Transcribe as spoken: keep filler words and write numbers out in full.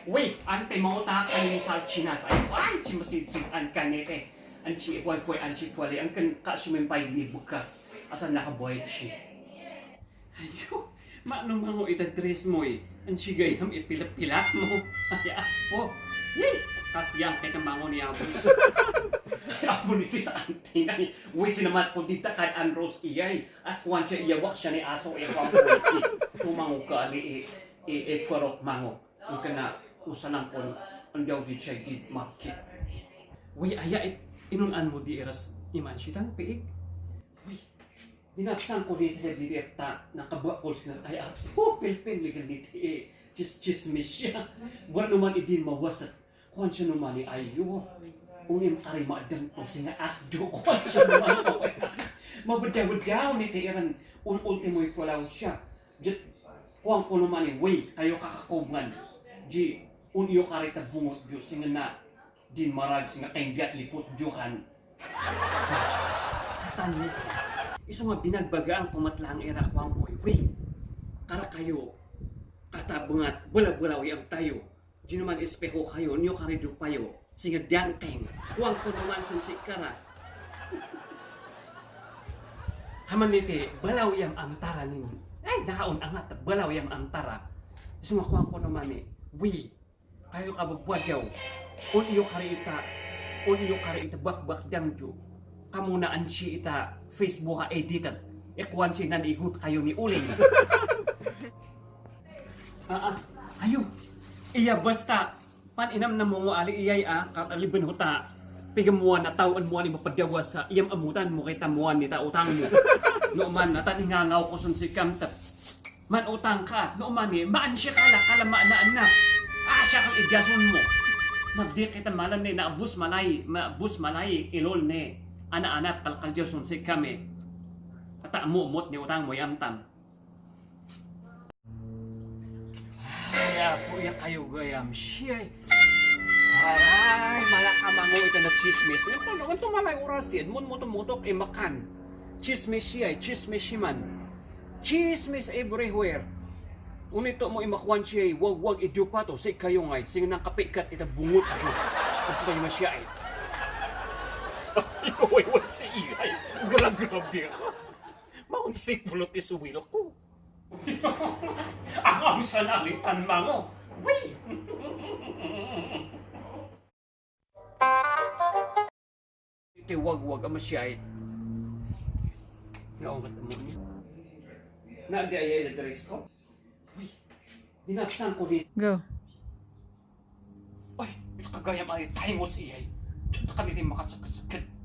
Wi, ante mangoto kami ni sardinas. Ay, ay, si masidsiden kami te. Ansi e buay-buay, ansi buay le, angken ka simen pay dini bukas. Asal nakabuay si. Ayo, mano mango ita dress mo e. Ansi gayam ipilak-pilak mo. Ay, apo. Yey, kas yang keta mango ni abus. Apo ni tis anting ay. Wi, sinamat ko dita kay Anros iyay. At kuwan siya iyawak siya ni aso e kuwan ko iti. Tumango kali e, e, e, kwarok mango. Angkena usalan ko, andiyaw di siya di market. Wi, aya it, inun an mo di iras iman sidan piik. Wi, dinapsan ko di siya di reta, nakabuak ko sina, ay, ah, oh, pilpil, migil niti, eh, chis-, chismis siya. Buwan no man idin mawasat. Kuwan siya no man i ayo. Unim kari madam to singa akdo. Kuwan siya no man, mabadaw-daw niti iran, un ultimo i palaw siya. Jet, kuwan ko no man i, wi, kayo kakakobngan. Ji, un iyo kari tabungot jo, singa na, din marag, singa kenggiat lipot jo kan. Atan ni. Iso nga binagbagaan ko matlang ira kuwan ko i, wi. Kara kayo, kata bengat, bela-bela wi am tayo. Ji no man espeho kayo, niyo kari dupayo. Singa diyangkeng. Kuwan ko no man sun si kara. Kaman niti, balaw yam amtara nin. Ay, nakaun angat, balaw yam amtara. Iso nga kuwan ko no man i, wi. Kayo kababadaw. Un iyo kari ita, un iyo kari ita bakbak dangjo. Kamo na ansi ita Facebook a edited. Ikuwan si nan igut kayo ni uling. Ah, ah, ayo. Iya basta. Pan inam na mongo ali iyay a, ka ali ben hota. Pige moan a taw an moan i mapadawas a, iyam amutan mo keta moan ita utang mo. No man, atan ingangaw ko sun si kamtep. Man utang ka, no man i, maan siya kala, kala maan na anak. Ah, siya kal igasun mo. Nabdi keta malan ni, na bus malay, ma bus malay, ilol ni. Ana-ana kalkal jasun si kami. Ata mo mot ni utang mo yamtam. Ay, apo, iya kayo gayam siyay. Aray, mala ka mango ita na chismis. Nganto, nganto malay oras iyan, mon moto-motok i makan. Chismis siyay, chismis siman. Chismis everywhere. Unito mo i makuwan siyay, wag-wag i dupa to, si kayo ngay, singa nang kapikat ita bungot jo. Kapay ma siyay. Ikaw ay wasi iyay. Grabe ka. Maonsik bulot i suwil ko. Ang amsan alitan mango. Wi! Iti wagwag a masiyay. Nga ongat mo ni. Na di aya ida dress ko. Wi! Dinapsan ko di. Go. Ay, ito kagayam ay taymos iyay. Ito kami di makasakit-sakit.